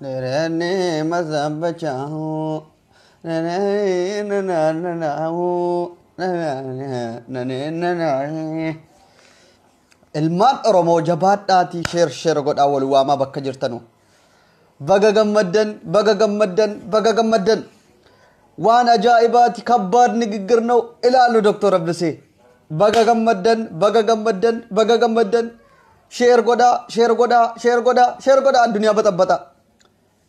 Nerene mazabachahu Ilmaan Oromoo jabaadhaatii share share godhaa wal waamaa bakka jirtanu. Baga gammaddan, baga gammaddan, baga gammaddan. Waan ajaa'ibaati ከባድ ንግግር ነው ይላሉ ዶክተር አብዱሴ። Baga gammaddan, baga gammaddan, baga gammaddan. Share godhaa, share godhaa, share godhaa, share godhaa, addunyaa baxabbata.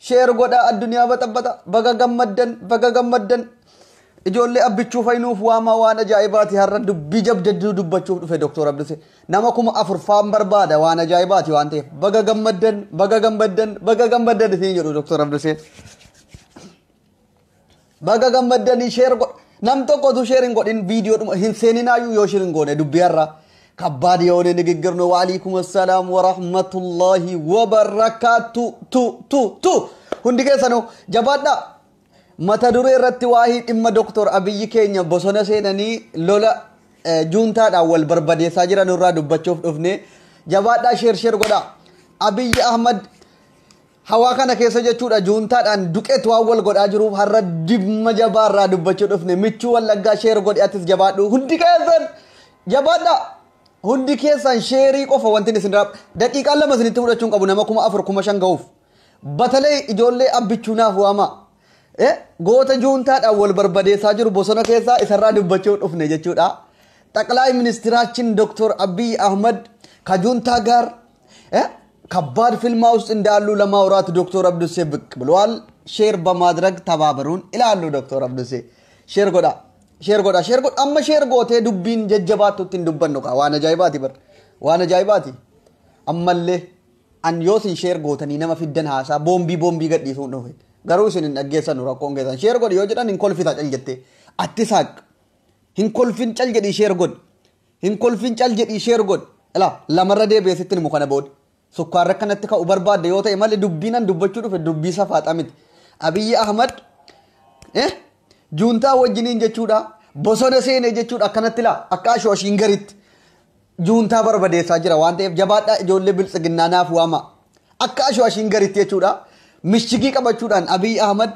Share godhaa, addunyaa baxabbata. Baga gammaddan, baga gammaddan. Ijoollee Abbichuu fayinuuf waamaa, waan ajaa'ibaati har'a dubbii jabdadduu dubbachuuf dhufe Dooktor Abdusee. Nama 4000 faan barbaada, waan ajaa'ibaati waan ta'eef. Baga gammaddan, baga gammaddan, baga gammaddan isin jedhu Dooktor Abdusee. Baga gammaddanii share godha. Nam tokkotu share hin godhin, viidiyoo hin seeninaayyuu yoo share hin goone dubbii har'a. ከባድ የሆነ ንግግር ነው። ወአለይኩም ሰላም ወራህመቱላሂ ወበረካቱ ቱ ቱ ቱ hundi keessanuu jabaadhaa. Mata duree irratti waa'ee dhimma Dooktor Abiyyi keenya bosona seenanii lola juuntaadhaan wal barbadeessaa jiran irraa dubbachuuf dhufne, jabaadhaa, share share godhaa. Abiyyi Ahmad hawaa kana keessa jechuudha juuntaadhaan duqeet waan wal godhaa jiruuf har'a dhimma jabaa irraa dubbachuu dhufne. Michuu Wallaggaa, share godhi, atis jabaadhu, hundi keessan jabaadhaa. Hundi keessan share qofa wanti isin daqiiqaa 2 isinitti fudhachuun qabu nama 4000 5000 ga'uuf. Batalee ijoollee Abbichuu naaf waamaa. Goota juuntaadhaan wal barbadeessaa jiru bosona keessaa isarraa dubbachuu dhufne jechuudha. ጠቅላይ ሚኒስትራችን ዶክተር አብይ አህመድ ከጁንታ ጋር ከባድ ፍልሚያ ውስጥ እንዳሉ ለማውራት ዶክተር አብዱሴ ብቅ ብለዋል። Share በማድረግ ተባበሩን ይላሉ ዶክተር አብዱሴ። Share godhaa, share godhaa, share godhaa. Amma share gootee dubbiin jajjabaattutti hin dubbannu kaa, waan ajaa'ibaati bar, waan ajaa'ibaati. Ammallee an yoo isin share gootanii nama fiddan haasaa boombii boombii gadhiisuun dhufe. Garuu isin hin dhaggeessanu, rakkoon keessan. Share godhi yoo jedhan hin kolfita cal jettee. Atti saaq. Hin kolfin, cal jedhii share godhi. Hin kolfin, cal jedhii share godhi. Ilaa, lamarra deebi'ee sitti himu kana booda. Sukkaarra akkanatti ka'u barbaadde yoo ta'e malee dubbiin an dubbachuu dhufe dubbii safaaxaa miti. Abiyyi Ahmad juuntaa wajjiniin jechuudha. Bosona seenee jechuudha, akkanatti laa akka ashooshiin garitti. Juuntaa barbadeessaa jira waan ta'eef jabaadhaa, ijoollee biltsiginnaa naaf waama. Akka ashooshiin garitti jechuudha. Mishigii qabachuudhaan Abiyyi Ahmad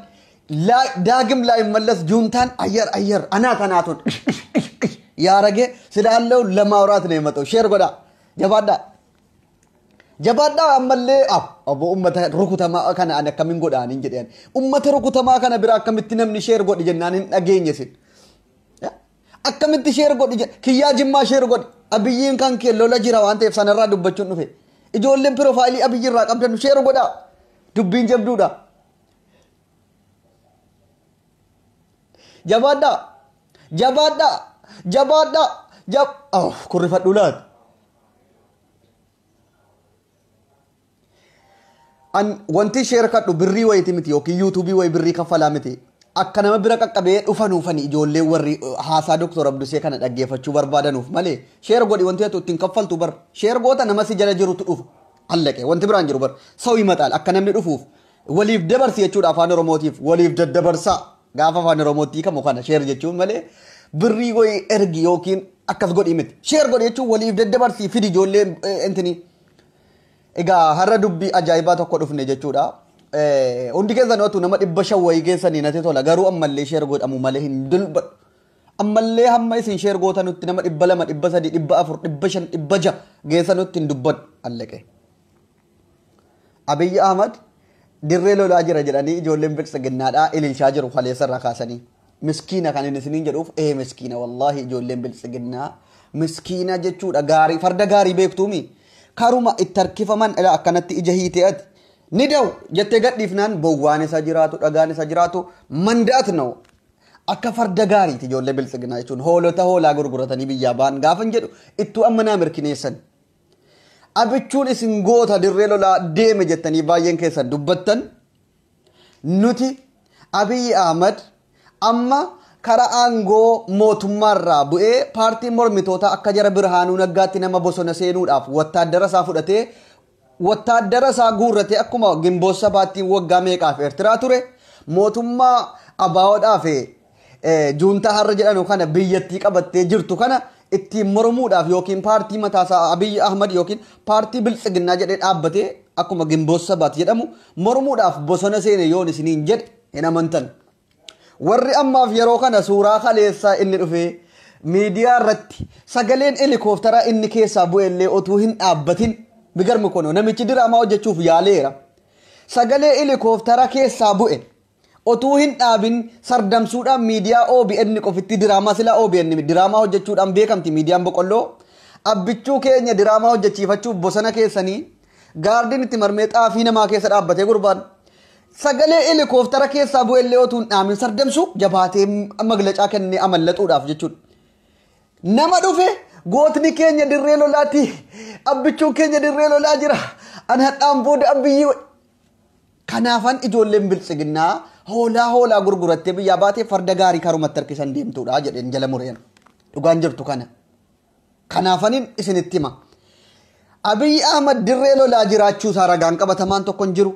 ዳግም ላይመለስ ጁንታን አየር አየር አናት አናቱን ያረገ ስላለው ለማውራት ነው የመጣው። Share godhaa, jabaadhaa, jabaadhaa. Ammallee abbo ummata rukutamaa kana ani akkamiin godhaan hin jedhan. Ummata rukutamaa kana bira akkamitti namni share godhi jennaan hin dhageenye sin. Akkamitti share godhi kiyyaa Jimmaa, share godhi. Abiyyiin kan kee lola jira waan ta'eef sanarraa dubbachuun dhufe. Ijoolleen profile Abiyyi irraa qabdan share godhaa. Dubbiin jabduudha. Jabaadhaa, jabaadhaa, jabaadhaa, jab kurrifadhu laata. An wanti share kadhu birrii wayiiti miti yookiin yuutuubii wayi birrii kaffalaa miti. Akka nama bira qaqqabee dhufanuufani ijoollee warri haasaa Dooktor Abdusee kana dhaggeeffachuu barbaadanuuf malee share godhi wanti ati ittiin kaffaltu bar, share goota nama si jala jirutu dhufu allaqe, wanti biraan jiru bar saw ይመጣል akka namni dhufuuf waliif dabarsi jechuudha. Afaan Oromootiif waliif daddabarsaa gaafa afaan Oromootti hiikamu kana share jechuun malee birrii wayii ergi yookiin akkas godhi miti. Share godhi jechuun waliif daddabarsii fidi ijoollee intini. Egaa har'a dubbii ajaa'ibaa tokko dhufne jechuudha. Hundi keessan otu nama 500 wayii geessanii natti tola, garuu ammallee share godhamu malee hin dulbadhu. Ammallee hamma isin share gootanutti nama 200, 300, 400, 500, 600 geessanutti hin dubbadhu allaqe. Abiyyi Ahmad dirree lolaa jira jedhanii ijoolleen biltsiginnaadhaa ililchaa jiru kaleessarraa kaasanii. Miskiina kan inni isiniin jedhuuf miskiina, wallaahi ijoolleen biltsiginnaa miskiina jechuudha, gaarii farda gaarii beektuumi. Karuma itti harkifaman ila akkanatti ija hiitee ati ni da'u jettee gadhiifnaan bowwaan isa jiraatu, dhagaan isa jiraatu mandaat na'u. Akka farda gaariiti ijoollee biltsiginnaa jechuun, hoolota hoolaa gurguratanii biyyaa ba'an gaafan jedhu ittuu amma naa mirkineessan. Abichuun isin goota dirree lolaa deeme jettanii baay'een keessan dubbattan, nuti Abiyyi Ahmad amma karaa aangoo mootummaarraa bu'ee paartiin mormitootaa akka jara Birhaanuu Naggaatti nama bosona seenuudhaaf wattaaddara isaa fudhatee, wattaaddara isaa guurratee, akkuma Gimboot Sabaattiin waggaa meeqaaf Eertiraa ture, mootummaa abaa'oodhaaf juuntaa har'a jedhanu kana biyyattii qabattee jirtu kana ittiin mormuudhaaf yookiin paartii mataasaa Abiy Ahmad yookiin paartii Biltsiginnaa jedhee dhaabbatee akkuma Gimboot Sabaat jedhamu mormuudhaaf bosona seene yoon isiniin jedhe hin amantan. Warri ammaaf yeroo kana suuraa kaleessaa inni dhufee miidiyaa irratti sagaleen helikooftara inni keessaa bu'ellee otuu hin dhaabbatin bigarmi kono namichi diraamaa hojjechuuf yaaleera. Sagalee helikooftara keessaa bu'e otuu hin dhaabin sardamsuudhaan miidiyaa OBN qofitti diraamaa silaa OBN diraamaa hojjechuudhaan beekamti miidiyaan boqqolloo. Abbichuu keenya diraamaa hojjechiifachuuf bosona keessanii gaardiin itti marmee xaafii namaa keessa dhaabbatee gurbaan. Sagalee helikooftara keessaa bu'ellee otuu hin dhaabin sardamsu jabaatee maglacaa kennee amallaxuudhaaf jechuudha. Nama dhufe gootni keenya dirree lolaati. Abbichuun keenya dirree lolaa jira. Ani hadhaan booda abbiyyi. Kanaafan ijoolleen biltsiginnaa hoolaa hoolaa gurgurattee biyyaa baatee farda gaarii karumatti harkisan deemtuudha jedheen jala mureen. Dhugaan jirtu kana. Kanaafaniin isinitti hima. Abiy Ahmad dirree lolaa jiraachuu isaa ragaan qabatamaan tokko hin jiru.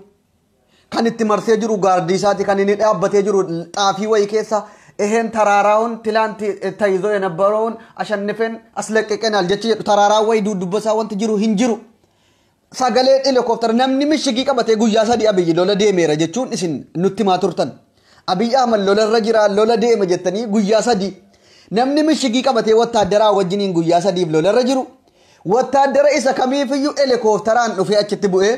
Kan itti marsee jiru gaardii isaati kan inni dhaabbatee jiru xaafii wayii keessa ይሄን ተራራውን ትላንት ተይዞ የነበረውን አሸንፈን አስለቅቀናል ጀች ተራራ ወይ ዱዱበሳ ወንት ጅሩ ሂንጅሩ ሰገሌ ሄሊኮፕተር ነምኒ ምሽጊ ቀበቴ ጉያ ሰዲ አብይ ሎለ ደሜረ ጀቹን isin nutti maaturtan Abiy Ahmad lola jira lola deema jettanii guyyaa sadi namni mishigii qabatee wattaaddaraa wajjiniin guyyaa sadiif lolarra jiru wattaaddara isa kamiifiyyuu helikoophteraan dhufee achitti bu'ee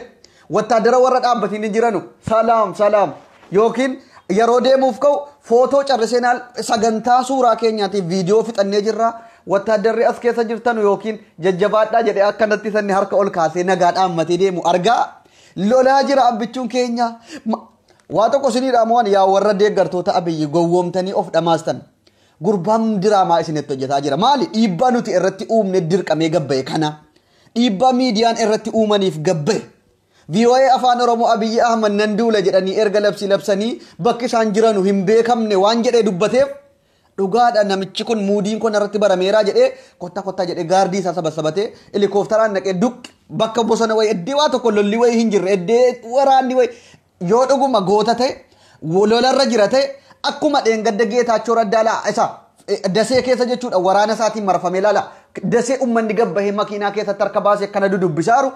wattaaddara warra dhaabbatanii jiranu salaam salaam yookiin yeroo deemuuf ka'u footoo carriseenaal sagantaa suuraa keenyaatiif viidiyoo fixannee jirra wattaaddarri as keessa jirtanu yookiin jajjabaadhaa jedhee akkanatti sanni harka ol kaasee nagaa dhaammatee deemu argaa lolaa jira abbichuun keenya. Waa tokko isiniidha mo'an yaa warra deeggartoota Abiyyi gowwoomtanii of dhamaastan. Gurbaan diraamaa isinitti hojjetaa jira. Maali? Dhiibbaa nuti irratti uumne dirqamee gabba'e kana. Dhiibbaa miidiyaan irratti uumaniif gabba'e. VOA afaan Oromoo Abiyyi Ahmad nan duula jedhanii erga labsii labsanii bakki isaan jiranu hin beekamne waan jedhee dubbateef dhugaadha namichi kun muudiin kun irratti barameeraa jedhee kottaa kottaa jedhee gaardii isaa sabasabatee helikoophteraan naqee duq bakka bosona wayii eddee waa tokko lolli wayii hin jirre eddee waraanni wayii yoo dhuguma goota ta'e lolarra jira ta'e akkuma dheengadda Geetaachoo Raddaa laa isa dasee keessa jechuudha waraana isaatiin marfamee laala dasee uummanni gabbahee makiinaa keessatti harka baasee akkana dudubbisaaru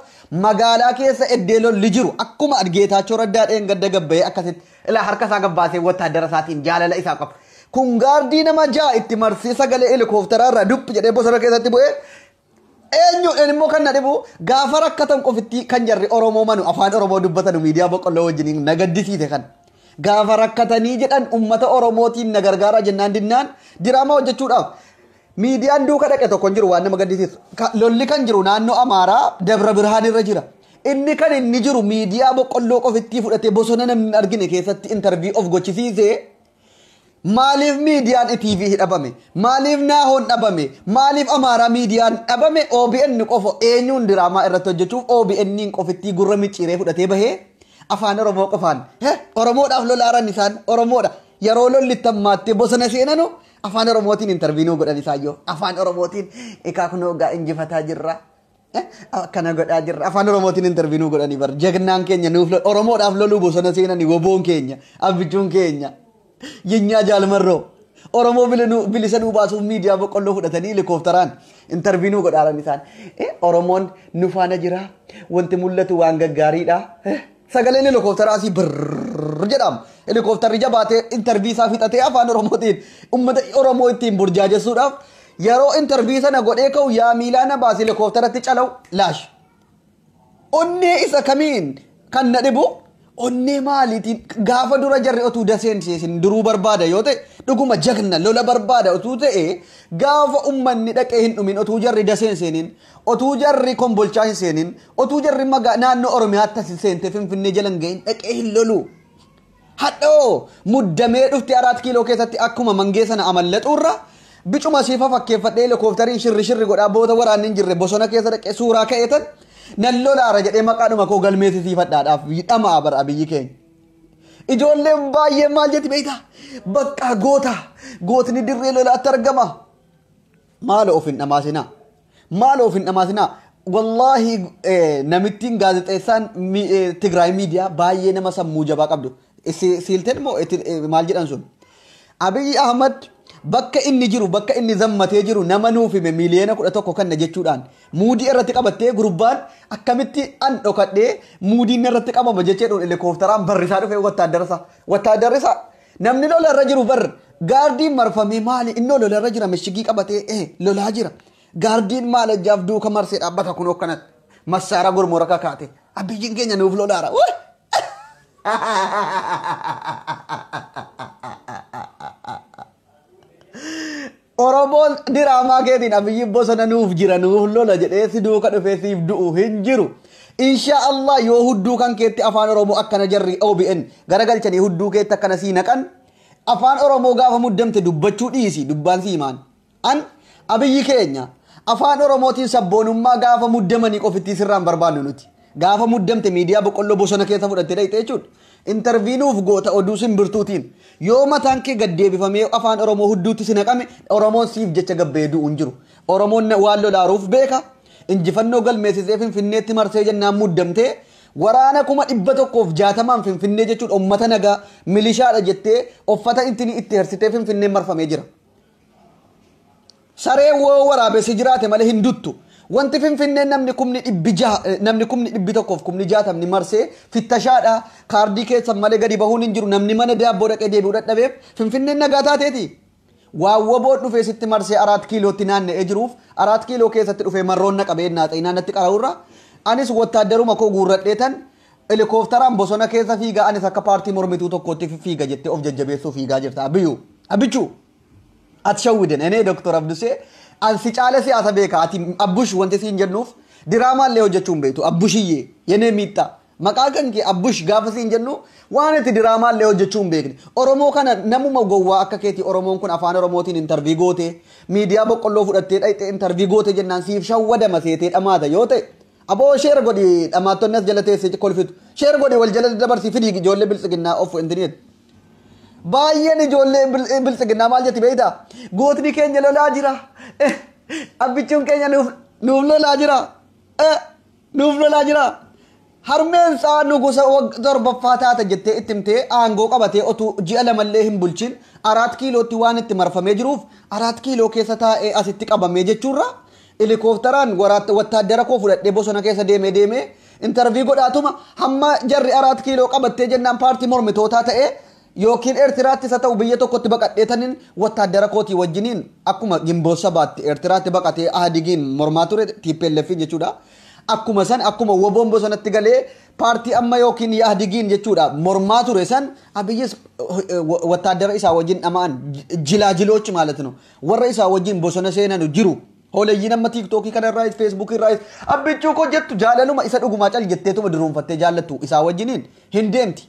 magaalaa keessa eddee lolli jiru akkuma Geetaachoo Raddaa dheengadda gabbahee akkasitti ilaa harka isaa gabbaasee wattaaddara isaatiin jaalala isaa qaba. Kun gaardii nama ja'a itti marsee sagalee helikoophtaraa irraa duppi jedhee bosona keessatti bu'ee eenyuudhaan immoo kan na dhibu gaafa rakkatan qofitti kan jarri Oromoo manu afaan Oromoo dubbatanu miidiyaa boqqolloo wajjiniin na gaddisiise kan. Gaafa rakkatanii jedhan uummata Oromootiin na gargaara jennaan dinnaan diraamaa hojjechuudhaaf miidiyaan duuka dhaqe tokko hin jiru waan nama gaddisiisu. Lolli kan jiru naannoo Amaaraa Dabra Birhaan irra jira. Inni kan inni jiru miidiyaa boqqolloo qofittii fudhatee bosona namni hin argine keessatti intarvii of gochisiisee maaliif miidiyaan ETV dhabame? Maaliif Naahoon dhabame? Maaliif Amaaraa miidiyaan dhabame? OBN qofa eenyuun diraamaa irratti hojjechuuf OBN qofittii gurra micciiree fudhatee bahee afaan Oromoo qofaan Oromoodhaaf lolaaran isaan Oromoodha. Yeroo lolli tammaattee bosona seenanu afaan Oromootiin intarviinuu godhan isaayyoo afaan Oromootiin egaa kunoo gaa injifataa jirra. Akkana godhaa jirra afaan Oromootiin intarviinuu godhanii bar jagnaan keenya nuuf Oromoodhaaf loluu bosona seenanii woboon keenya abbichuun keenya. Yinyaa jaalmarroo Oromoo bilisa nuu baasuuf miidiyaa boqqolloo fudhatanii helikoophteraan intarviinuu godhaaran isaan. Oromoon nu faana jira wanti mul'atu waan gaggaariidha. Sagaleen helikoophtaraa asii birrrr jedhama. Helikoophtarri jabaatee intarvii isaa fixatee afaan Oromootiin uummata Oromoo ittiin burjaajessuudhaaf yeroo intarvii sana godhee ka'u yaa miilaa na baase helikoophtaratti calawu laash. Onnee isa kamiin kan na dhibu onnee maaliitiin gaafa dura jarri otuu daseen seesin duruu barbaada yoo ta'e dhuguma jagna lola barbaada otuu ta'e gaafa uummanni dhaqee hin dhumin otuu jarri daseen seenin otuu jarri kombolchaa hin seenin otuu jarri naannoo Oromiyaatti as seente Finfinnee jalan gahin dhaqee hin lolu. Hadhoo muddamee dhufte 4 kiiloo keessatti akkuma mangee sana amallaxuurra bicuma siifa fakkeeffadhee helikoophteriin shirri shirri godhaa boota waraanni hin jirre bosona keessa dhaqee suuraa ka'eetan nan lolaara jedhee maqaadhuma koo galmeessisiifadhaadhaaf dhamaa bara Abiyyi keenya. Ijoolleen baay'ee maal jetti beektaa? Bakka goota gootni dirree lolaatti argama. Maaloo of hin dhamaasinaa. Maaloo of hin dhamaasinaa. Wallaahi namittiin gaazexeessaan Tigraay miidiyaa baay'ee nama sammuu jabaa qabdu. Siilteen moo maal jedhan sun? Abiyyi Ahmad Bakka inni jiru bakka inni zammatee jiru nama nuuf hime miiliyoona 11 kanna jechuudhaan muudii irratti qabattee gurbaan akkamitti an dhokadhee muudiin irratti qabama jechuudhaan helikoophteraan barrisaa dhufee wattaaddarsa namni lola irra jiru bar gaardiin marfamee maali innoo lola irra jira mishigii qabatee lolaa jira gaardiin maal ajjaaf duuka marsee dhaabbata kun akkanatti massaara gurmura kakaate abiyyiin keenya nuuf lolaara. Oromoon diraamaa keetiin abiyyiin bosona nuuf jira nuuf lola jedhee si duuka dhufee siif du'u hin jiru. Insha Allah yoo hudduu kan keetti afaan Oromoo akkana jarri OBN garagalchanii hudduu keetti akkana sii naqan afaan Oromoo gaafa muddamte dubbachuu dhiisi dubbaan sii himaan. An abiyyi keenya afaan Oromootiin sabboonummaa gaafa muddamanii qofittii sirraan barbaannu nuti. Gaafa muddamte miidiyaa boqqolloo bosona keessa fudhattee dhaqxe jechuudha. Interviinuuf goota oduu simbirtuutiin yoo mataan kee gad deebifamee afaan Oromoo hudduutti si naqame Oromoon siif jecha gabbee du'u hin jiru. Oromoon waan lolaaruuf beeka. Injifannoo galmeessisee Finfinneetti marsee jennaan muddamtee waraana 160,000 Finfinnee jechuun uummata nagaa milishaadha jettee uffata itti hersitee Finfinneen marfamee jira. Saree woo waraabessi jiraate malee hin duttu. Wanti Finfinneen namni 600,000 namni 160,000 marsee fittashaadha kaardii keessan malee gadi bahuun hin jiru namni mana daabboo dhaqee deebi'uu dadhabeef Finfinneen nagaa taateeti. Waawwaboo dhufee sitti marsee 4 kiilootti naanna'ee jiruuf 4 kiiloo keessatti dhufee marroon naqabee naaxee naannatti qara'uurra anis wattaaddaruma koo guurradheetan helikoophteraan bosona keessa fiigaa anis akka paartii mormituu tokkootti fiiga jettee of jajjabeessuu fiigaa jirta. Abiyyuu abichuu ati shawwiden enee Dr. Abdusee ansi caala siyaasa beeka ati abbush wanti siin jennuuf diraamaallee hojjechuu hin beektu abbushiyyee yenee miixxa maqaa kan kee abbush gaafa siin jennu waan itti diraamaallee hojjechuu hin beekne Oromoo kana namuma gowwaa akka keetii Oromoon kun afaan Oromootiin intarvii goote miidiyaa boqqolloo fudhattee dhaqxee intarvii goote jennaan siif shawwadama seetee dhamaata yoo ta'e aboo sheer godhi dhamaattonni as jala teessee kolfitu sheer godhi wal jala dabarsii fidii ijoollee biltsiginnaa of intiniyet. Baay'een ijoollee biltsiginnaa maal jetti beektaa? Gootni keenya lolaa jira. Abbichuun keenya nuuf lolaa jira. Nuuf lolaa jira. Harmeen isaa nugusa torbaffaa taata jettee itti himtee aangoo qabatee otuu ji'a lamallee hin bulchin 4 kiilootti waan itti marfamee jiruuf 4 kiiloo keessa taa'ee asitti qabamee jechuurra helikoophteraan wattaaddara koo fudhadhee bosona keessa deemee deemee intarvii godhaatuma hamma jarri 4 kiiloo qabattee jennaan paartii mormitootaa ta'ee yookiin Eertiraatti isa ta'u biyya tokkotti baqadheetaniin wattaaddara kootii wajjiniin akkuma gimboota baatti Eertiraatti baqatee Ahadigiin mormaa ture TPLF jechuudha. Akkuma san akkuma woboon bosonatti galee paartii amma yookiin Ahadigiin jechuudha mormaa ture san Abiyyis wattaaddara isaa wajjin dhama'an jilaajilochi ማለት ነው warra isaa wajjin bosona seenanu jiru. Hoolayyiin amma tiiktookii kanarraayis feesbuukii irraayis abbichuu koo jettu jaalaluma isa dhugumaa cal jetteetuma duruunfattee jaallattu isaa wajjiniin hin deemti.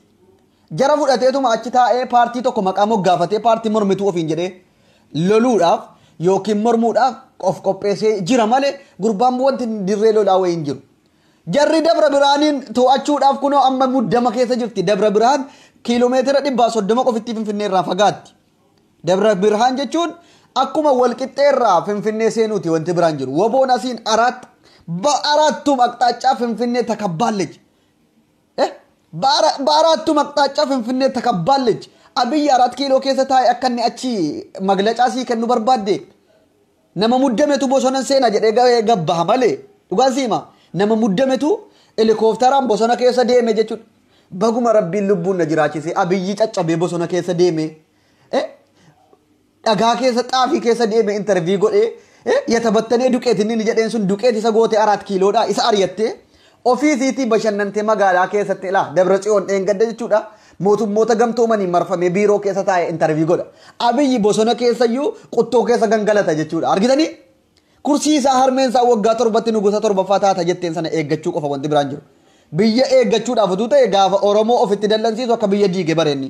Jara fudhateetuma achi taa'ee paartii tokko maqaa moggaafatee paartii mormituu ofiin jedhee loluudhaaf yookiin mormuudhaaf of qopheessee jira malee gurbaan wanti dirree lolaa wayii hin jiru. Jarri Dabra Biraaniin to'achuudhaaf kunoo amma muddama keessa jirti. Dabra Birhaan kiiloomeetira 130 qofittii Finfinnee irraa fagaatti. Dabra Birhaan jechuun akkuma walqixxeerraa Finfinnee seenuuti wanti biraan jiru. Woboon asiin በአራቱም አቅጣጫ ፍንፍኔ ተከባለች። በአራቱም አቅጣጫ ፍንፍኔ ተከባለች። አብይ 4 ኪሎ keessa taa'e akka inni achi maglacaa sii kennu barbaadde nama muddametu bosona seena jedhee gabbaha malee dhugaan siima nama muddametu helikoophteraan bosona keessa deeme jechuudha. Baguma rabbiin lubbuun na jiraachise abiyyi caccabee bosona keessa deeme dhagaa keessa xaafii keessa deeme intarvii godhee yatabattanee duqeet inni jedheen sun duqeet isa goote 4 kiiloodha isa ari'attee ofiisiitii bashannantee magaalaa keessatti ilaa Dabra Tsiyoon dheengadda jechuudha. Mootummoota gamtoomanii marfamee biiroo keessa taa'e intarvii godha. Abiyyi bosona keessayyuu quttoo keessa gangalata jechuudha. Argitanii? Kursii isaa harmeen isaa waggaa 7tti nugusa 7ffaa taata jetteen sana eeggachuu qofa wanti biraan jiru. Biyya eeggachuudhaaf utuu ta'e gaafa Oromoo ofitti dallansiisu akka biyya diige bareenni.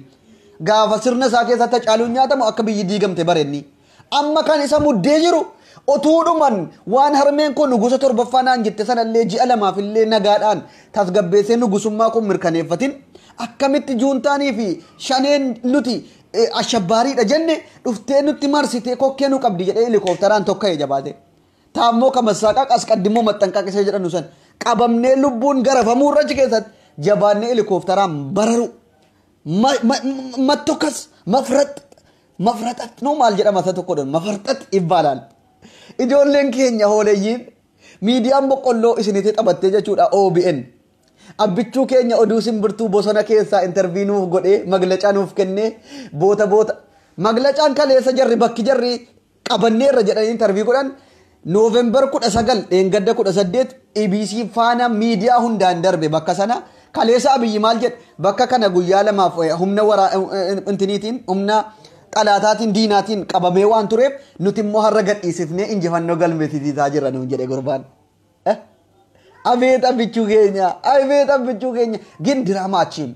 Gaafa sirna isaa keessatti caaluun nyaatamu akka biyyi diigamte bareenni. Amma kan isa muddee jiru otuudhuman waan harmeen kun nugusa 7ffaa naan jette sanallee ji'a 2 illee nagaadhaan tasgabbeessee nugusummaa kun mirkaneeffatin akkamitti juuntaanii fi shaneen nuti ashabbaariidha jenne dhuftee nutti marsitee kokkee nu qabdi jedhee helikoophteraan tokka'ee jabaate. Taammoo kamasaaqaa qasqaddimmoo maxxanqaaqisee jedhanu san qabamnee lubbuun garafamuu irra achi keessatti jabaannee helikoophteraan bararu. Mattokas mafrat Mafraxat noo maal jedhama isa tokkodhaan mafarxat ibbaalaal. Ijoolleen keenya hooleeyyiin miidiyaan boqqolloo isinitti taphattee jechuudha OBN. Abbichuu keenya oduu simbirtuu bosona keessaa intervii nuuf godhee maglacaa nuuf kennee boota boota. Maglacaan kaleessa jarri bakki jarri qabanneerra jedhanii intervii godhan Noovembar 19 dheengadda 18 EBC faana miidiyaa hundaan darbe bakka sana kaleessa Abiyyi maal jedhe bakka kana guyyaa lamaaf humna intiniitiin humna xalaataatiin diinaatiin qabamee waan tureef nuti immoo har'a gadhiisifnee injifannoo galmeessisiisaa jirra nuun jedhe gurbaan. Abeet abbichuu keenya abeet abbichuu keenya gin diraamaa achiin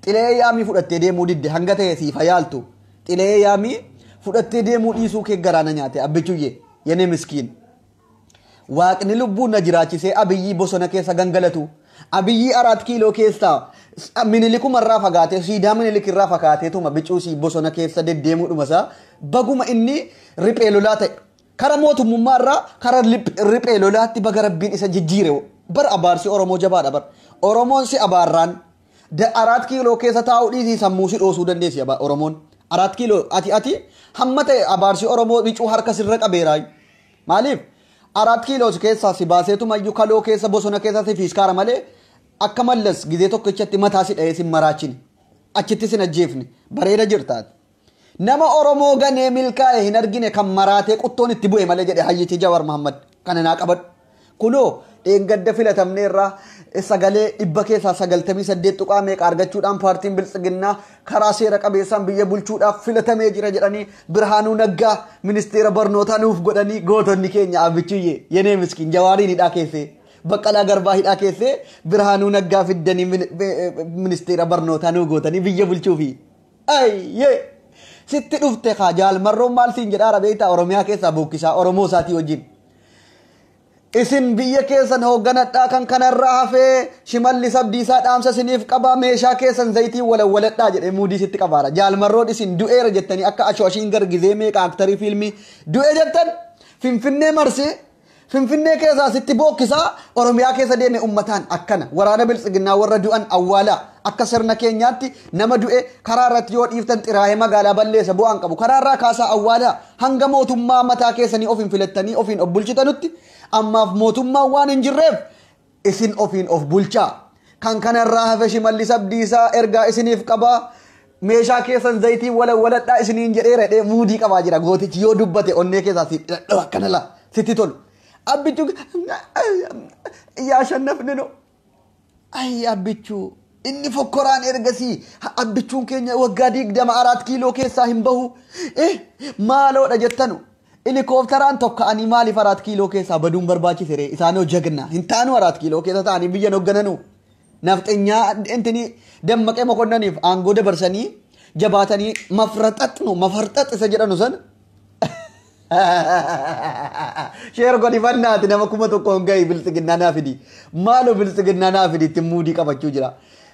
xilee yaamii fudhattee deemuu didde hanga ta'e siif hayaaltu xilee yaamii fudhattee deemuu dhiisuu kee garaana nyaate abbichuyyee yenee miskiin. Waaqni lubbuun na jiraachisee Abiyyi bosona keessa gangalatu Abiyyi 4 kiiloo keessaa Minilikumarraa fagaatee siidaa Minilikirraa fagaateetuma bicuusii bosona keessa deddeemuudhuma isaa baguma inni riphee lolaa ta'e kara mootummummaarraa kara riphee lolaatti baga rabbiin isa jijjiire bar abaarsi Oromoo jabaadha bar Oromoon si abaarraan 4 kiiloo keessa taa'uu dhiisii sammuu si dhoosuu dandeessi Oromoon 4 kiiloo ati hamma ta'e abaarsi Oromoo bicuu harka sirra qabeeraayu maaliif 4 kiiloo keessaa si baaseetumayyuu kaloo keessa bosona keessa si fiiskaara malee akka Mallas gizee tokkichatti mataa si dha'ee si maraachine achitti sin ajjeefne bareeda jirtaati. Nama Oromoo ganee milkaa'e hin argine kan maraatee quttoon itti bu'e malee jedhe hayyichi Jawar Mohammad kana naa qabadhu. Kunoo dheengadda filatamneerraa sagalee dhibba keessaa 98 tuqaa meeqa argachuudhaan paartiin biltsiginnaa karaa seera qabeessaan biyya bulchuudhaaf filatamee jira jedhanii Birhaanuu Naggaa ministeera barnootaa nuuf godhanii gootonni keenya abbichuyyee yenee miskiin Jawaariin hidhaa keessee Baqqalaa Garbaa hidhaa keessee Birhaanuu Naggaa fiddanii ministeera barnootaa nuu gootanii biyya bulchuufi. Ayyee sitti dhufte kaa jaalmarroon maal siin jedhaa beektaa Oromiyaa keessaa bookkisaa Oromoo isaatii wajjin. Isin biyya keessan hoogganadhaa kan kanarraa hafee Shimallis Abdiisaa dhaamsa isiniif qabaa meeshaa keessan zayitii walawwaladhaa jedhee muudii sitti qabaara. Jaalmarroon isin du'eera jettanii akka ashooshiin gargizee meeqa aktarii fiilmii du'e jettan Finfinnee marsee Finfinnee keessaa sitti bookkisaa Oromiyaa keessa deeme uummataan akkana waraana biltsiginnaa warra du'an awwaalaa akka sirna keenyaatti nama du'e karaa irratti yoo dhiiftan xiraa'ee magaalaa balleessa bu'aan qabu karaa irraa kaasaa awwaalaa hanga mootummaa mataa keessanii ofiin filattanii ofiin of bulchitanutti ammaaf mootummaan waan hin jirreef isin ofiin of bulchaa kan kanarraa hafe Shimallis Abdiisaa ergaa isiniif qabaa meeshaa keessan zayitii walawwaladhaa isiniin jedheera jedhee muudii qabaa jira gootichi yoo dubbate onnee keessaa si dhadhaa akkana laa sitti tolu. Abbichuu yaashannafne no. Ay abbichuu inni fokkoraan ergasii abbichuun keenya waggaa 20 4 kiiloo keessaa hin bahu. Maaloodha jettanu. Helikoophteraan tokka'anii maaliif 4 kiiloo keessaa baduun barbaachise ree? Isaanoo jagna hin taanu 4 kiiloo keessa ta'anii biyya hooggananu. Nafxenyaa intini dammaqee mokonnaniif aangoo dabarsanii jabaatanii mafraxaxnu mafarxax isa jedhanu sana. Sheer godhifannaati nama 1000 hin gahi biltsiginnaa naa fidi. Maaloo biltsiginnaa naa fidi ittiin muudii qabachuu jira.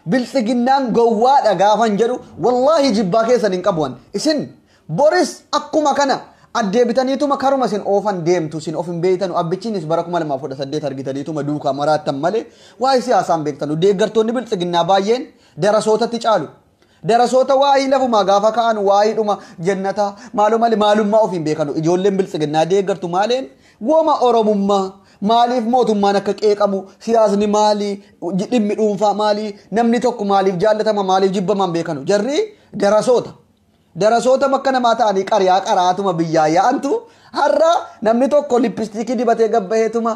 Biltsiginnaan gowwaadha gaafan jedhu wallaahi jibbaa keessan hin qabuwan. Isin Boris akkuma kana addeebitaniituma karuma isin oofan deemtu isin of hin beektanu abbichiinis bara 2018 argitaniituma duukaa maraattan malee waa'ee siyaasaan beektanu. Deeggartoonni biltsiginnaa baay'een darasootatti caalu. Darasoota waa'ee lafumaa gaafa ka'an waa'ee dhuma jennataa maaloo malee maalummaa ofiin beekanu. Ijoolleen biltsiginnaa deeggartu maaleen wooma Oromummaa maaliif mootummaan akka qeeqamu siyaasni maali dhimmi dhuunfaa maali namni tokko maaliif jaallatama maaliif jibbamaan beekanu. Jarri darasoota. Darasoota bakka namaa ta'anii qariyaa qaraatuma biyyaa yaa'antu har'a namni tokko lippistiikii dibatee gabbaheetuma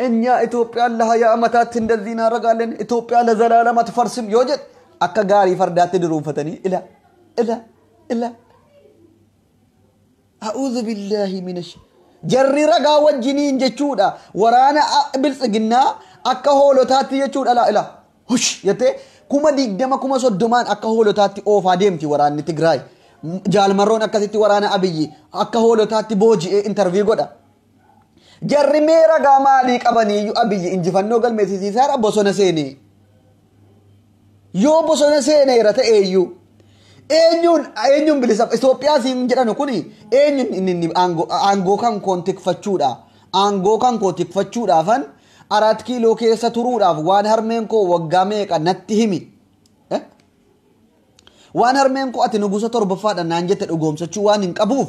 enya Itoophiyaan laha yaa'a mataatti hin daldiinaa ragaaleen Itoophiyaan la zalaalamatti farsim yoo jedhe akka gaarii fardaatti duruunfatanii ila ila ila. A'uudhu billaahi minash. Jarri ragaa wajjiniin jechuudha. Waraana biltsiginnaa akka hoolotaatti jechuudha laa ila. Hush jettee 20,000 30,000 akka hoolotaatti oofaa deemti waraanni Tigraay. Jaalmarroon akkasitti waraana Abiyyi akka hoolotaatti booji'ee intarvii godha. Jarri mee ragaa maalii qabaniiyyuu Abiyyi injifannoo galmeessisiisaadha bosona seenee. Yoo bosona seeneera ta'eeyyuu eenyuun bilisa Itoophiyaa siin jedhanu kuni eenyuun inni aangoo kan koon tikfachuudha. Aangoo kan koo tikfachuudhaafan 4 kiiloo keessa turuudhaaf waan harmeen koo waggaa meeqa natti himi. Waan harmeen koo ati nugusa torbaffaadha naan jette dhugoomsachuu waan hin qabuuf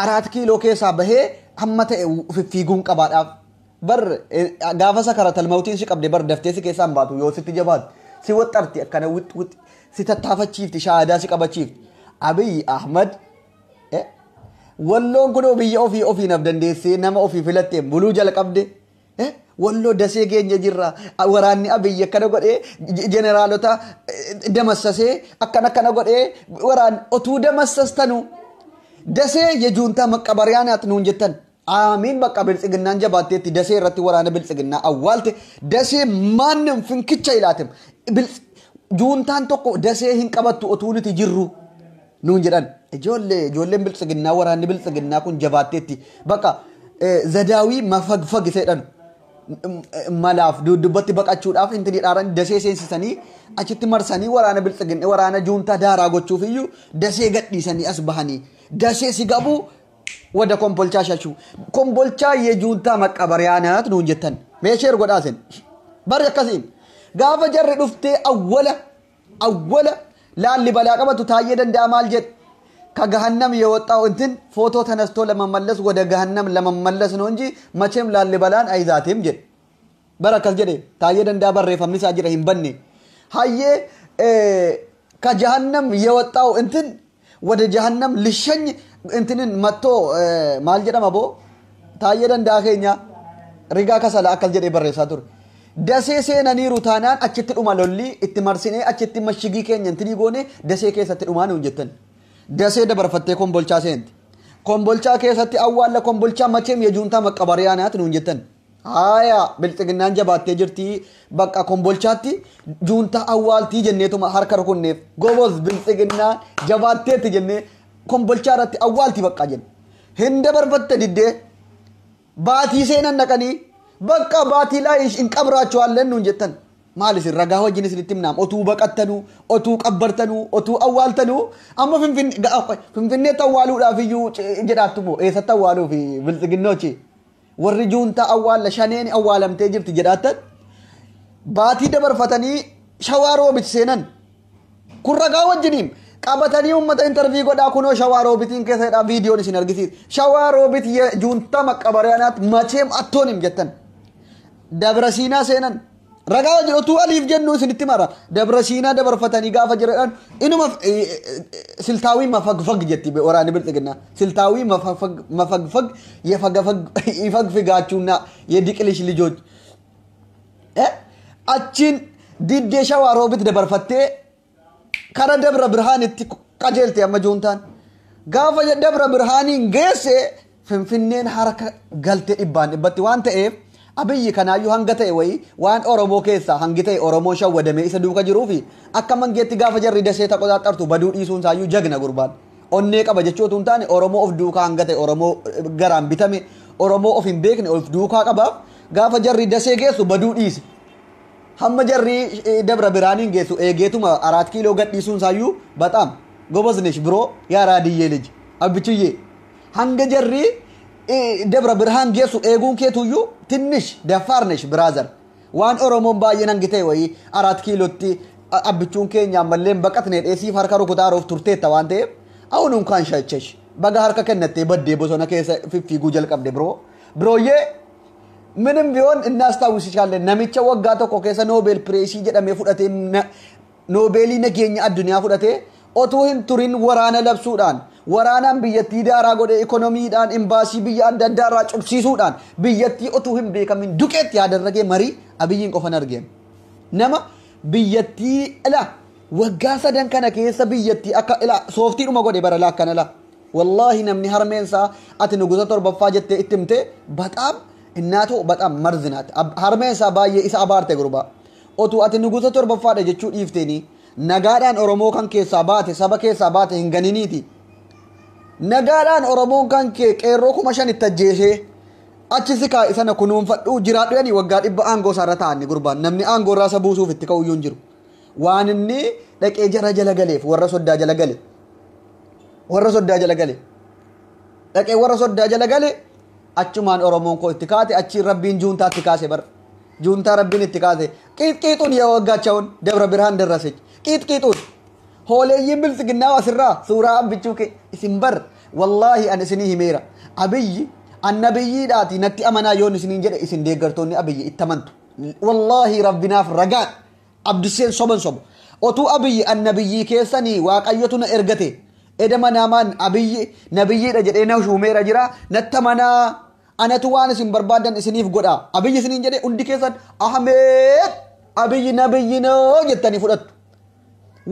4 kiiloo keessaa bahee hamma ta'e fiffiiguun qabaadhaaf. Bar gaafa sakaratal mawtiin si qabde bar daftee si keessaa hin baatu yoo sitti jabaatu si waxxarti akkana wix wix si tattaafachiifti shaahadaa si qabachiifti. Abiy Ahmad Walloon kunoo biyya ofii ofiin af dandeessee nama ofii filattee buluu jalqabde. Walloo dasee keenya jirra. Waraanni Abiyyi akkana godhee jeneraalota damassasee akkana akkana godhee waraan otuu damassastanu dasee yejuuntaa maqqabariyaanaat nuun jettan. Aamiin bakka biltsiginnaan jabaatteetti dasee irratti waraana biltsiginnaa awwaalte dasee maannim finkicha ilaatem. Juuntaan tokko dasee hin qabattu otuu nuti jirru nuun jedhan. Ijoolleen biltsiginnaa waraanni biltsiginnaa kun jabaatteetti bakka zadaawii mafagfag jedhan. Malaaf duddubbatti baqachuudhaaf intini dhaaran dasee seensisanii achitti marsanii waraana biltsiginnaa waraana juuntaa daaraa gochuuf iyyuu dasee gadhiisanii as bahanii dasee si gabu wada kombolchaa shashuu kombolchaa yejuuntaa maqqabariyaanaat nuun jettan meesheer godhaasin bari akkasiin gaafa jarri dhuftee awwala laalli balaa qabatu taayee danda'a maal jedhe ከገሃነም የወጣው እንትን ፎቶ ተነስቶ ለመመለስ ወደ ገሃነም ለመመለስ ነው እንጂ መቼም ላሊበላን አይዛትም ጀ በረከስ ጀደ ታየ ደንዳ በሬፈምኒ ሳጅረ ሂምበኔ ሀዬ ከጀሃነም የወጣው እንትን ወደ ጀሃነም ልሸኝ እንትንን መጥቶ ማልጀደም አቦ ታየ ደንዳ ኸኛ ሪጋ ከሰላ አከል ጀደ በሬሳ ቱር ደሴ ሴነኒ ሩታናን አችት ዱማ ሎሊ እትመርሲኔ አችት መሽጊ ኬኛ እንትኒ ጎኔ ደሴ ኬሰት ዱማ ነው እንጀተን ደሴ ደበርፈቴ ኮምቦልቻ ሴንት ኮምቦልቻ ኬሰቲ አዋለ ኮምቦልቻ መቼም የጁንታ መቀበሪያ ናት ነው እንጀተን አያ ብልጽግናን ጀባቴ ጅርቲ በቃ ኮምቦልቻቲ ጁንታ አዋልቲ ጀኔቱማ ሀርከር ኩኔፍ ጎቦዝ ብልጽግና ጀባቴ ጀኔ ኮምቦልቻ ረት አዋልቲ በቃ ጀን ህንደ በርፈቴ ዲዴ ባቲ ሴነን ነቀኒ በቃ ባቲ ላይ እንቀብራቸዋለን ነው እንጀተን ማለስ ረጋ ወጅን ስልትምናም ኦቱ በቀተኑ ኦቱ ቀበርተኑ ኦቱ አዋልተኑ አማ ፍንፍኔ ተዋሉ ዳፍዩ ጀዳቱሞ ኤሰ ተዋሉ ፊ ብልጽግኖች ወሪ ጁንታ አዋለ ሸኔን አዋለምቴ ጅርት ጀዳተን ባቲ ደበርፈተኒ ሸዋሮ ቢትሴነን ኩረጋ ወጅኒም ቀበተኒ ኡመተ ኢንተርቪው ጎዳ ኩኖ ሸዋሮ ቢቲን ከሰዳ ቪዲዮን ሲነርግሲ ሸዋሮ ቢት የጁንታ መቀበሪያናት መቼም አትሆንም ጀተን ደብረሲና ሴነን ረጋ ወጅ ኦቱ አሊፍ ጀኑ ስንትመራ ደብረሲና ደበርፈተኒ ጋፈ ጅረን ኢኑማ ስልታዊ መፈግፈግ ጀቲ ወራኒ ብልጽግና ስልታዊ መፈግፈግ መፈግፈግ የፈገፈግ ይፈግፍጋችሁና የዲቅልሽ ልጆች አቺን ዲዴ ሸዋ ሮቢት ደበርፈቴ ከረ ደብረ ብርሃን እቲ ቀጀልቲ አመጁንታን ጋፈ ደብረ ብርሃኒን ገሰ ፍንፍኔን ሐረከ ገልቴ ኢባን ኢበቲ ዋን ተኤፍ አብይ ከናዩ ሀንገተ ወይ ዋን ኦሮሞ ኬሳ ሀንግተ ኦሮሞ ሸወደሜ ኢሰ ዱከ ጅሩፊ አከ መንጌቲ ጋፈ ጀሪ ደሴ ተቆጣጠርቱ በዱ ዲሱን ሳዩ ጀግነ ጉርባን ኦኔ ቀበ ጀቾቱን ታኔ ኦሮሞ ኦፍ ዱካ ሀንገተ ኦሮሞ ገራን ቢተሜ ኦሮሞ ኦፍ ሂን ቤክኔ ኦፍ ዱካ ቀባ ጋፈ ጀሪ ደሴ ጌሱ በዱ ዲስ ሀመ ጀሪ ደብረ ብርሃኒን ጌሱ ኤጌቱማ 4 ኪሎ ገዲሱን ሳዩ በጣም ጎበዝ ነሽ ብሮ ያራድዬ ልጅ አብቹዬ ሀንገ ጀሪ ደብረ ብርሃን ጌሱ ኤጉን ኬቱዩ ትንሽ ደፋር ነሽ ብራዘር ዋን ኦሮሞን ባየን አንግቴ ወይ 4 ኪሎቲ አብቹን ኬኛ መለን በቀት ነው ኤሲ ፋርከሩ ኩታሮፍ ቱርቴታ ዋንቴ አሁን እንኳን ሻቸሽ በጋ ሀርከ ከነቴ በዴ ቦሶና ከሰ ፊፊ ጉጀል ቀብደ ብሮ ብሮዬ ምንም ቢሆን እናስታውስሻለን ነሚቸ ወጋ tokko keessa ኖቤል ፕሬሲ jedhame fudhatee ኖቤሊ nageenya addunyaa fudhatee otuu hin turin waraana labsuudhaan waraanaan biyyattii daaraa godhee ikoonomiidhaan imbaasii biyya adda addaa irraa cubsiisuudhaan biyyattii otuu hin beekamin duqeetti yaadadragee marii Abiyyiin qofan argeen nama biyyattii ila waggaa sadan kana keessa biyyattii akka ila sooftiidhuma godhe bara laakkana la wallaahi namni harmeensaa ati nugusa torbaffaa jettee itti himte በጣም እናቱ በጣም መርዝ ናት። harmeensaa baay'ee isa abaarte gurbaa otuu ati nugusa torbaffaadha jechuu dhiifteeni nagaadhaan Oromoo kan keessaa baate saba keessaa baate hin ganiniiti. Nagaadhaan Oromoon kan kee qeerroo 5000 itti ajjeesee achi si kaa'e sana kunuunfadhu jiraadhu yani waggaa 100 aangoo isaarra taa'anni gurbaan namni aangoo irraa isa buusuuf itti ka'uyyuu hin jiru. Waan inni dhaqee jara jala galeef warra soddaa jala gale warra soddaa jala gale dhaqee warra soddaa jala gale achumaan Oromoon koo itti kaate achiin rabbiin juuntaa itti kaase bar juuntaa rabbiin itti kaase qiixqiixuun የወጋቸውን ደብረ ብርሃን ደረሰች። ቂጥቂጡን Hooleeyyiin biltsiginnaa asirraa suuraa abbichuu kee isin bar wallaahi an isinii himeera. Abiyyi annabiyyiidhaati natti amanaa yoon isiniin jedhe isin deeggartoonni Abiyyi itti amantu. Wallaahi rabbinaaf ragaan abdiseen soban soba. Otuu Abiyyi annabiyyii keessanii waaqayyotu na ergate. Eda manaamaan Abiyyi nabiyyiidha jedhee na shuumeera jira natti amanaa anatu waan isin barbaadan isiniif godha. Abiyyi isiniin jedhe hundi keessan Ahmed Abiyyi nabiyyi noo jettanii fudhattu.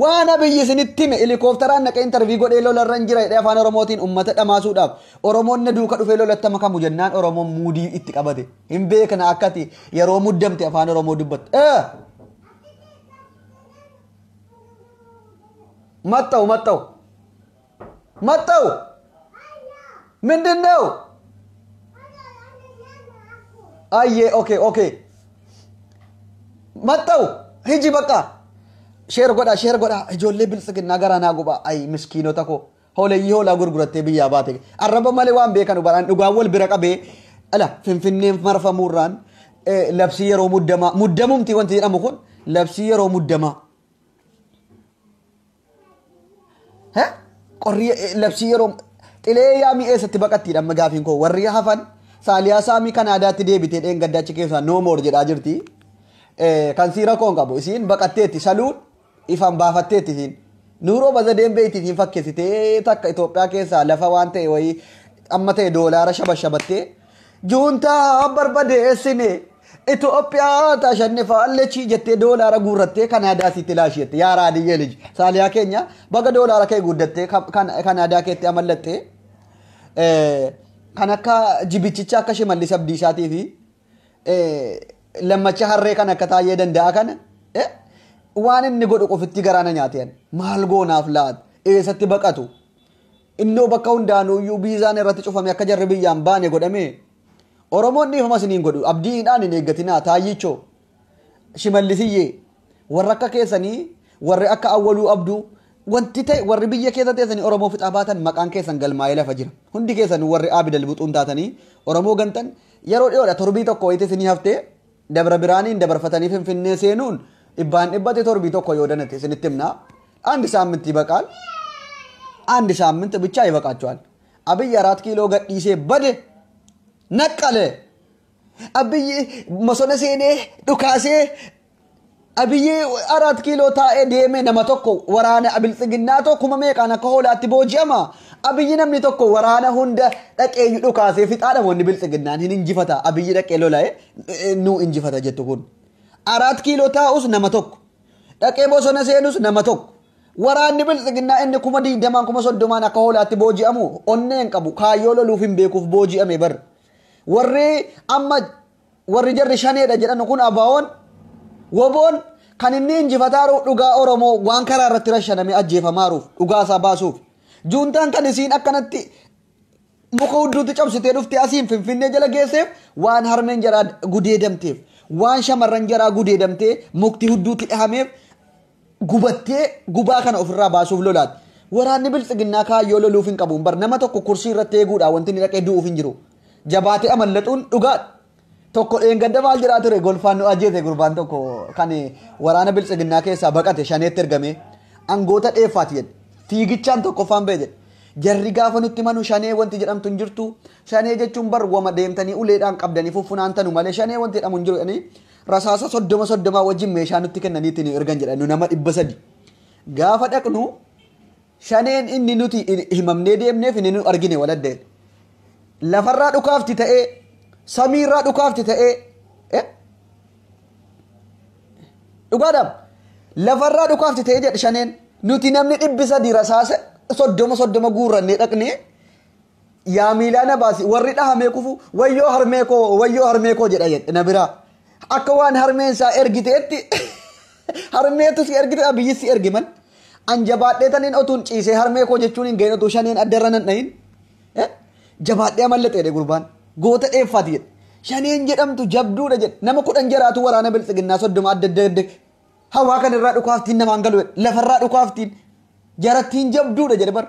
Waan Abiyyi isinitti hime helikoophteraan naqee intarvii godhee lolarra hin jira jedhee afaan Oromootiin uummata dhamaasuudhaaf Oromoon na duuka dhufee lolatti makamu jennaan Oromoon muudii itti qabate. Hin beekna akkati yeroo muddamte afaan Oromoo dubbattu. Maxxa'u maxxa'u maxxa'u ምንድን ነው? አየ okay okay መጣው ሂጂ በቃ share godha share godha ijoollee biltsiginnaa garaa naa guba ay miskiinota koo hooleyyii hoolaa gurgurattee biyyaa baate arraba malee waan beekanu baraan dhugaan wal bira qabee ala finfinneen marfamuurraan labsii yeroo muddamaa muddamumti wanti jedhamu kun labsii yeroo muddamaa qorri labsii yeroo xilee yaamii eessatti baqattiidha amma gaafiin koo warri hafan saaliyaa saamii Kanaadaatti deebitee dheengaddachi keessaa no more jedhaa jirti. Kan siira koon qabu isiin baqatteetti saluun ifaan baafatteetti isiin nuuroo bazadeen beekti isiin fakkeessitee takka Itoophiyaa keessaa lafa waan ta'e wayii amma ta'e doolaara shaba shabattee juuntaa barbadeessine Itoophiyaa taashannifaallechi jettee doolaara guurrattee Kanaadaa sitti laashiyette yaa raadiyyee liji saaliyaa keenya baga doolaara kee guuddattee Kanaadaa keetti amallattee kan akka jibichicha akka Shimallis Abdiisaatii fi lammacha harree kan akka taa'ee danda'a kana waan inni godhu qofitti garaana nyaateen maal goonaaf laat eessatti baqatu innoo bakka hundaanuyyuu biizaan irratti cufame akka jarri biyyaan baane godhame Oromoon dhiifama isiniin godhu abdiidhaan hin eeggatinaa taayyichoo Shimallisiyyee warra akka keessanii warri akka Awwaluu Abduu wanti ta'e warri biyya keessa teessanii Oromoo fixaa baatan maqaan keessan galmaa'ee lafa jira hundi keessan warri Abidal Buxuun taatanii Oromoo gantan yeroo dhiyoodha torbii tokko wayitii isinii haftee dabra biraaniin dabarfatanii finfinnee seenuun dhibbaan dhibbate torbii tokko yoo danate isinitti himnaa አንድ ሳምንት ይበቃል። አንድ ሳምንት ብቻ ይበቃቸዋል። አብይ 4 ኪሎ gadhiisee bade ነቀለ። አብይ mosona seenee dhukaasee Abiyyi 4 kiiloo taa'ee deeme nama tokko waraana biltsiginnaa tokkuma meeqaan akka hoolaatti booji'ama. Abiyyi namni tokko waraana hunda dhaqee dhukaasee fixaadha wanni biltsiginnaan hin injifata. Abiyyi dhaqee lola'e nu injifata jettu kun. 4 kiiloo taa'us nama tokko dhaqee bosona seenus nama tokko. Waraanni biltsiginnaa inni 20,000 30,000 akka hoolaatti booji'amu onnee hin qabu kaayyoo loluuf hin beekuuf booji'ame bar. Warri amma warri jarri shaneedha jedhan kun abaa'oon woboon kan inni injifataaruuf dhugaa Oromoo waan karaa irratti rashaname ajjeefamaaruuf dhugaa isaa baasuuf. Juuntaan kan isiin akkanatti muka hudduutti cabsitee dhuftee asiin Finfinnee jala geesseef waan harmeen jaraa gudeedamteef waan shamarran jaraa gudeedamtee mukti hudduutti dhahameef gubattee gubaa kana ofirraa baasuuf lolaati. Waraanni biltsiginnaa kaayyoo loluuf hin qabu bar nama tokko kursii irratti eeguudha wanti inni dhaqee du'uuf hin jiru. Jabaatee amallaxuun dhugaadha. Tokko dheengadda maal jedhaa ture golfaan nu ajjeese gurbaan tokko kan waraana biltsiginnaa keessaa baqate shaneetti ergame angoota dheeffaati jedhe. Fiigichaan tokkoffaan ba'e jedhe. Jarri gaafa nutti manu shanee wanti jedhamtu hin jirtu. Shanee jechuun bar wama deemtanii uleedhaan qabdanii fuffunaantanu malee shanee wanti jedhamu hin jiru jedhanii rasaasa 30 30 wajjin meeshaa nutti kennanii ittiin ergan jedhan nu nama 300. Gaafa dhaqnu shaneen inni nuti himamnee deemneef inni nu argine waladdeen. Lafarraa dhukaafti ta'ee samiirraa dhukaafti ta'ee dhugaadhaam lafarraa dhukaafti ta'ee jedhe shaneen nuti namni 300 rasaasa 30 30 guurrannee dhaqnee yaa miilaa na baasi warri dhahamee kufu wayyoo harmee koo jedha jedhe na biraa akka waan harmeen isaa ergiteetti harmeetu si ergite Abiyyi si ergi mal an jabaadhee taniin otuun ciisee harmee koo jechuun hin gahin otuu shaneen addarra nan dhahin jabaadhee amallaxeedhe gurbaan goota dheeffaati jedhe shaneen jedhamtu jabduudha jedhe nama 10 jaraatu waraana biltsiginnaa 30 adda adda hawaa kan irraa dhukaaftiin namaan galu jedhe lafarraa dhukaaftiin jarattiin jabduudha jedhe bar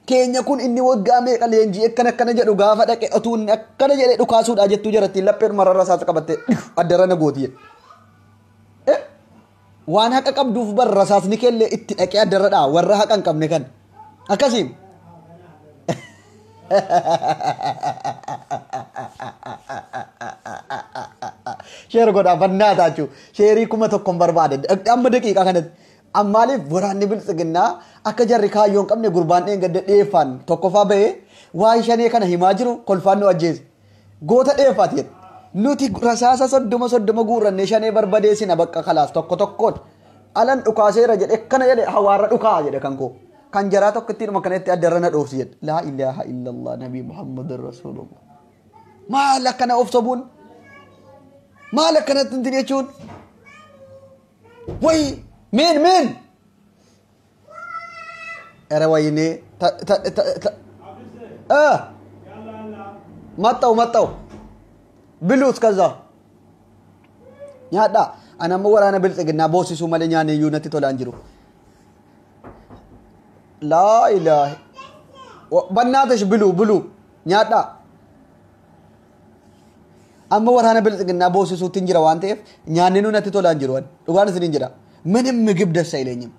keenya kun inni waggaa meeqa leenjii akkana akkana jedhu gaafa dhaqe otuu inni akkana jedhe dhukaasuudha jettuu jarattiin lapheen mararra isaas qabattee addarra na gooti jedhe. Waan haqa qabduuf bar rasaasni keellee itti dhaqee addarra dhaa warra haqa hin qabne kan. Akkasiin. Share godhaa bannaa taachuu sheerii 1000 barbaade amma daqiiqaa kanatti. Ammaaliif waraanni biltsiginnaa akka jarri kaayyoo hin qabne gurbaan dheengadda dheeffaan tokkoffaa bahee waa'ee shanee kana himaa jiru kolfaan nu ajjeese. Goota dheeffaati jedhe. Nuti rasaasa 30 guurrannee shanee barbadeessina bakka kalaas tokko tokkoon. Alan dhukaaseera jedhe akkana jedhe hawaarra dhukaa jedhe kan koo. Kan jaraa tokko ittiin akkanatti addarra na dhoofsi jedhe. Laa ilaaha illallah nabii Muhammadin Rasuulullah. Maal akkana of sobuun? Maal akkanatti hin jechuun? Wayi min min. Era wayinee ta ta ta ta. Maxxa'u maxxa'u. Biluus kaza. Nyaadhaa. Ani amma waraana biltsiginnaa boosisuu malee nyaanni iyyuu natti tolaan jiru. Laa ilaaha. Bannaatash biluu biluu nyaadhaa. Amma waraana biltsiginnaa boosisuutti hin jira waan ta'eef nyaanni nu natti tolaan jiru. Dhugaan isiniin jedha. Minim ምግብ ደስ አይለኝም.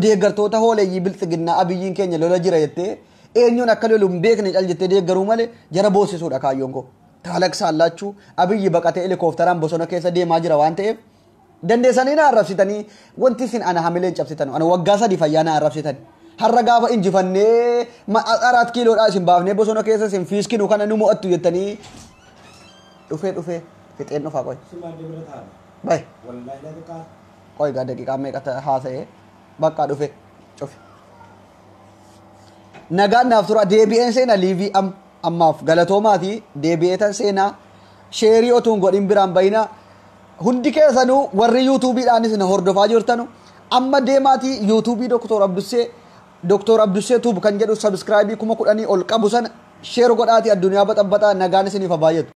Deeggartoota hooleyyii biltsiginnaa abiyyiin keenya lola jira jettee eenyuun akka lolu hin beekne cal jettee deeggaruu malee jara boosisuudha kaayyoon koo. Taalaqsaallachuu abiyyi baqatee helikoophteraan bosona keessa deemaa jira waan ta'eef dandeessanii na arrabsitanii wanti isin ana hamileen cabsitan ana waggaa 3 fayyaa na arrabsitan. Har'a gaafa injifannee 4 kiiloodhaa isin baafnee bosona keessa isin fiiskinu kana nu mo'attu jettanii dhufee dhufee fixeen dhufaa qoy. Bay. Qoy gaa daqiiqaa meeqa haasa'ee bakka dhufe cufe. Nagaan naaf tura deebi'een seenaa liivii ammaaf galatoomaati deebi'ee tan seenaa sheerii otuun godhin biraan bayina hundi keessanuu warri yuutuubiidhaanis na hordofaa jirtanu amma deemaatii yuutuubii Doktor Abdussee Tuub kan jedhu sabskraayibii 10,000 ol qabu sana sheer godhaatii addunyaa baxabbaxaa nagaan isiniif haa baay'atu.